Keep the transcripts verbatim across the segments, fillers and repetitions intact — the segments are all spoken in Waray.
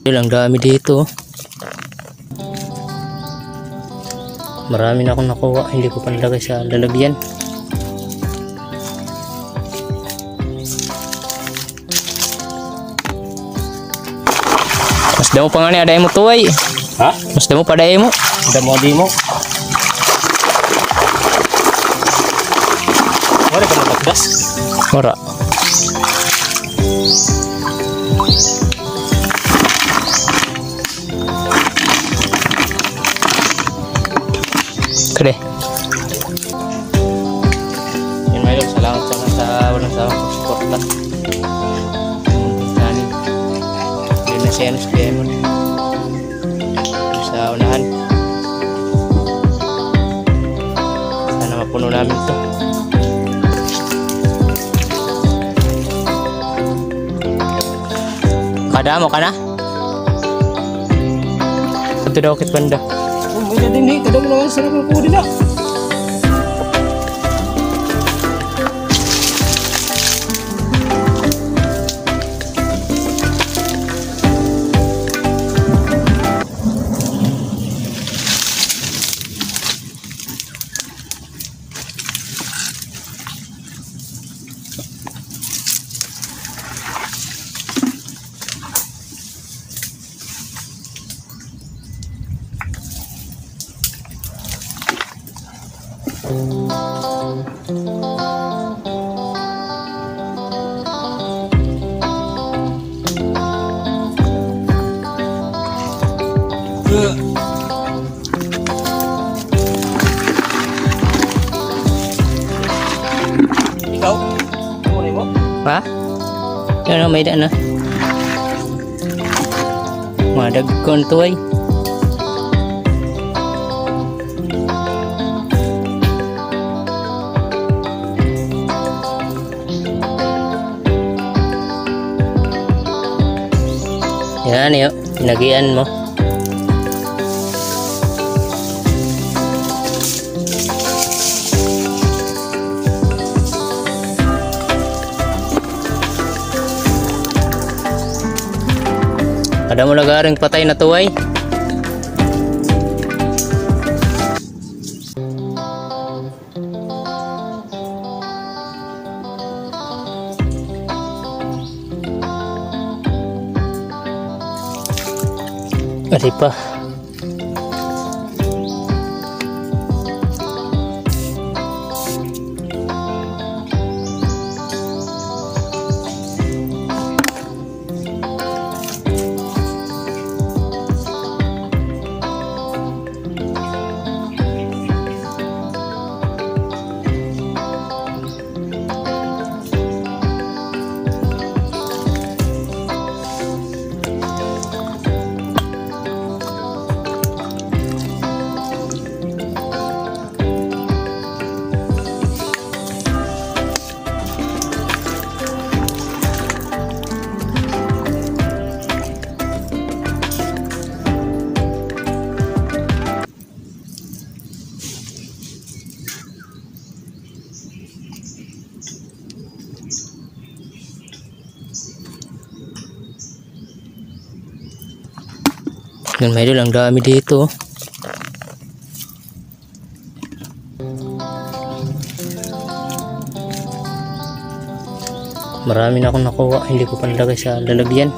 Yun, ang dami dito. Marami na akong nakuha. Hindi ko pa nilagay sa lalagyan. Mas damo pa ngani ada imo, Tuway. Ha? Mas damo pa ada imo. Damo di mo. Wala ka natakdas? Wala. Kade. Yan, mga idol, salamat sa, sa walang sawang pagsuporta. Nani. Yan na siya, ano, si Diamond. Sa unahan. Sana mapuno namin 'to. Kada mo ka na? Ito daw kit banda. Oh, may na din eh. Kadamo naman sa sarap ng pudi na. Ikaw? Ano mo? Ha? Ano, may daan na. Mga dagkon to ay. Yan, yo. Pinagian mo. Ada mo nagaring patay na tuway. Ari pa. Yan, mga idol, ang dami dito. Marami na akong nakuha, hindi ko pa nilagay sa lalagyan.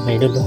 May dulo.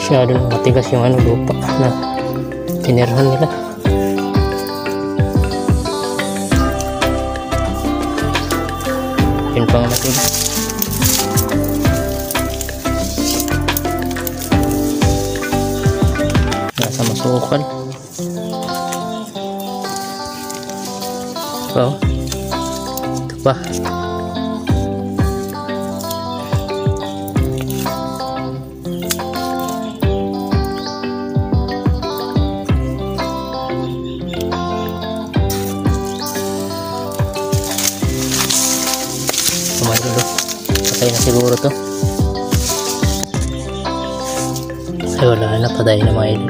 Masyadong matigas yung ano, lupa na tinirahan nila. Yun pa nga matigas. Nasa masukal. Oh. Ito pa. Mga idol, oh. Patay na siguro 'to. Ay, wala na, patay na, mga idol.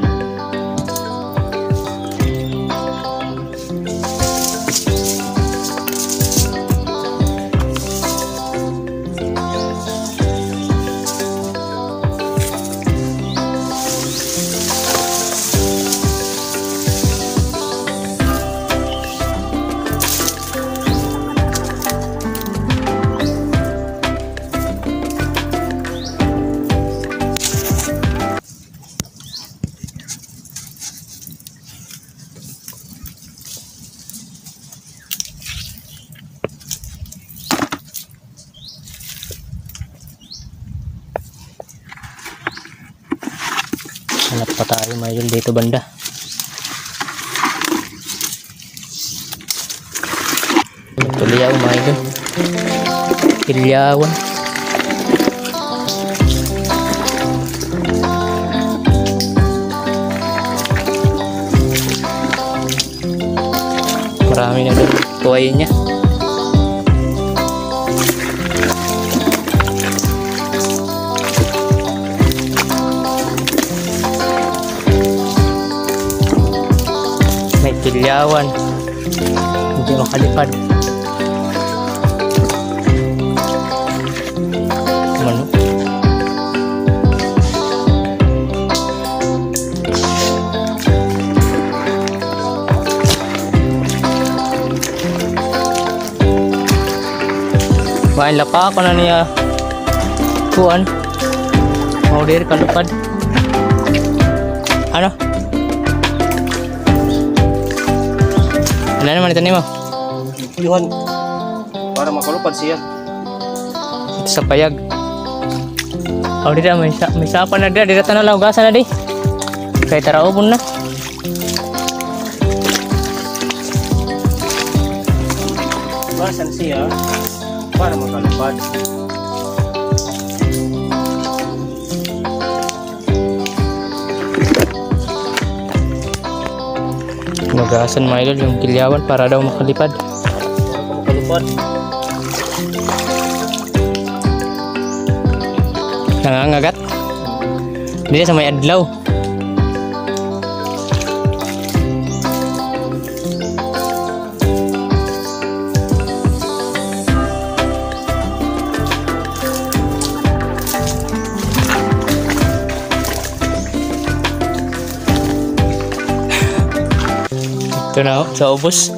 Hanap pa tayo, mga idol, dito banda. Tuliyaw, mga idol. Kilyawan. Marami na din tuway niya. May kilyawan. Hindi makalipad. Manok. Main lapa ako na niya. Kuan. Mau diri kalupad. Ano? Ano naman ito nimo? Kuyuhan. Para makalupad siya. Ito sa payag. Aw, dida, may sa-, may sapa na dida. Dida ta na la hugasan na di. Kay taraubon na. Hugasan siya para makalupad. Hugasan, mga idol, yung kilyawan para daw makalipad. Makalipad. Nangangagat. Diri sa may adlaw. Ito na, oh, sa ubos.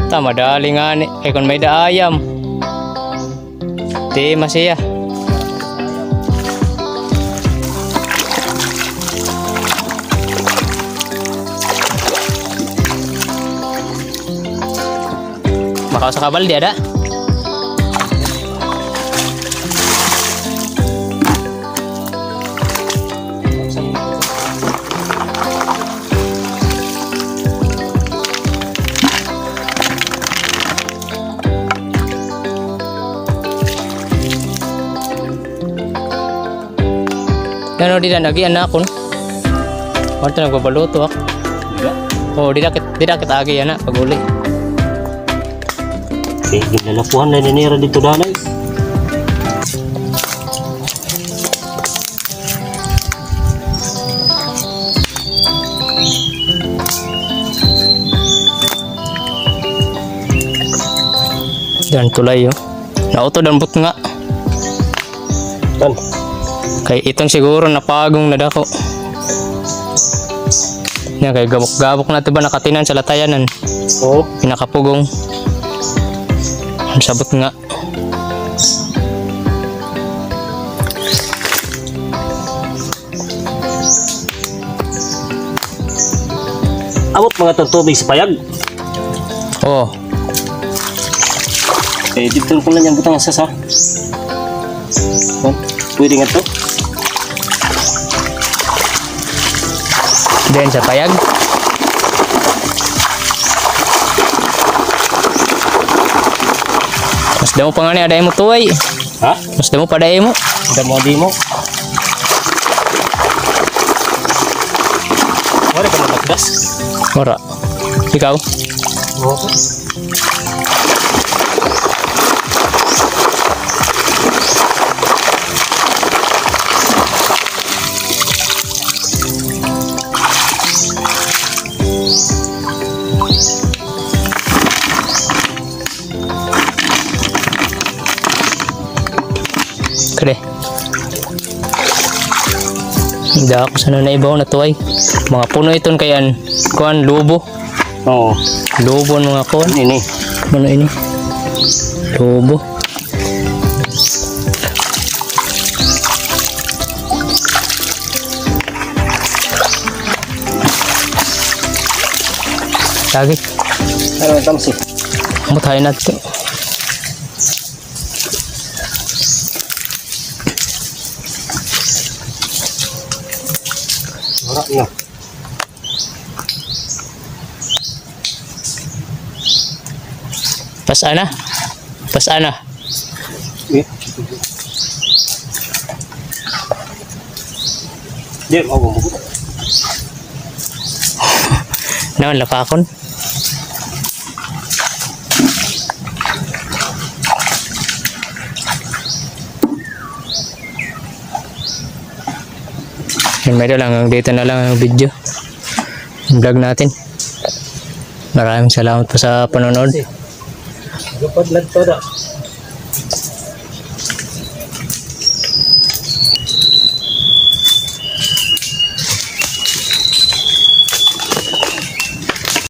Ta, madali ngani. Kay kon may-ada ayam. Di masiya. Makausa ka balde, ada? Ano, dida na agi, anak, kun? Ano ito, nagbabaluto, ah? Dida? Oo, dida kit-, dida kita agi, anak, pag-uli. Eh, ginlalapuhan na nira dito, danay. Yan, tulay, oh. Nautod an butnga. Tan. Kay iton siguro napagong na dako. Yan, kay gabok-gabok na ito ba nakatinan sa latayanan. Oo. Pinakapugong. Sabot nga. Abot mga to tubig sa payag. Oh. Eh, dito ko na niyan butang sa sa. Oh, pwede nga to. Diyan sa payag. Mas damo pa nga niya, dahil mo tuway. Ha? Mas damo pa dai mo. Damo di mo. Wala ka matakdas? Wala. Ikaw? Oo. Kade. Dako sa na ibaw na tuway. Mga puno iton kay an, kuan, lobo. Oo. Lobo an mga kuan. Ini. Ano ini? Lobo. Lagi. Ano, tamsi? Mutay na ito. Wala na. Pas-an na. Pas-an na. Eh? Di, mabubog. Naman, lapakon. Yun, mga idol, hanggang dito na lang ang video. Vlog natin. Maraming salamat po sa panonood. Gapad lang to da.